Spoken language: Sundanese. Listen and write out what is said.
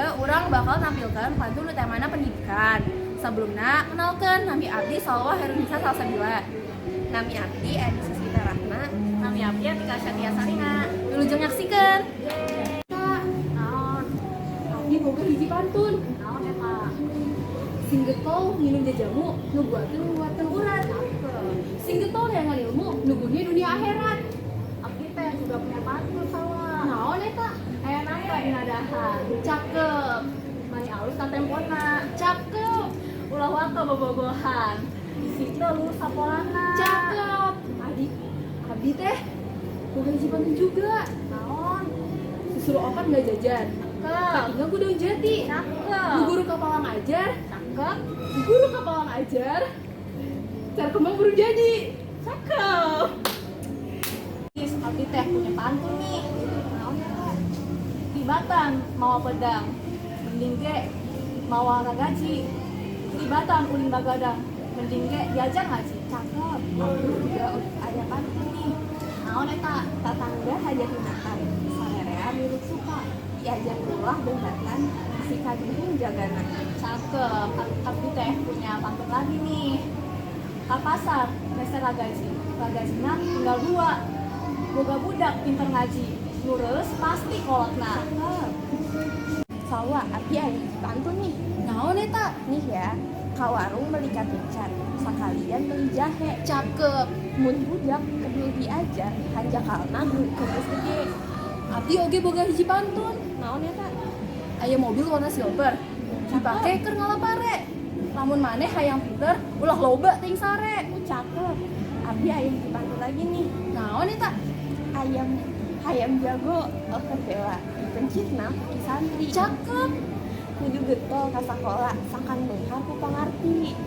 Ieu urang bakal nampilkan pantun nu temana pendidikan. Sebelumna, kenalkan, nami abdi Salwa Herunisa Salsabila. Nami abdi Edi Susita Rahma. Nami abdi Atika Syatia Sarina. Wilujeng nyaksikan. Naon? Abdi boga hiji pantun. Naon eta? Sing getol nginum jajamu, nu buateun nguatkeun urat. Sing getol neangan ilmu, nu gunya dunia akhirat. Abdi teh juga punya pantun, Salwa. Naon eta? Aya nangka dina dahan. Cakep. Mani alus katempona. Cakep. Ulah waka bobogohan. Bisi teu lulus sakolana. Cakep. Adik, abdi teh boga hiji pantun juga. Naon? Susuruh opat nggak jajan. Cakep. Katinggal ku daun jati. Cakep. Bu guru kapalang ajar, Cakep. bu guru kapalang ajar. Car kembang baru jadi. Cakep. Is, abdi teh punya pantun nih. Naon eta? Tibatan mawa pedang. Mending ge mawa ragaji. Tibatan ulin bagadang. Mending ge diajar ngaji. Cakep. Abdi juga ada pantun nih. Naon eta? Tatangga hajar hinatan. Sarerea milut suka. Diajar ulah beuhatan. Bisi kaduhung jagana. Cakep. Abdi teh punya pantun lagi nih. Ka pasar, meser ragaji. Ragajina tinggal dua. Boga budak pinter ngaji. Nu reueus pasti kolotna. Cakep. Salwa, abdi aya hiji pantun nih. Naon eta? Nih ya, ka warung beli katincan, sakalian beli jahe. Cakep. Mun budak kedul diajar, hanjakalna keur geus gede. Abdi oge boga hiji pantun. Naon eta? Aya mobil warna silver. Dipake keur ngala pare. Lamun maneh hayang pinter, ulah loba teuing sare. Cakep. Abdi aya hiji pantun lagi nih. Naon eta? Ayam hayam jago keur bela, dipencitna ku ki santri. Cakep. Kudu getol ka sakola, sangkan beunghar ku pangarti.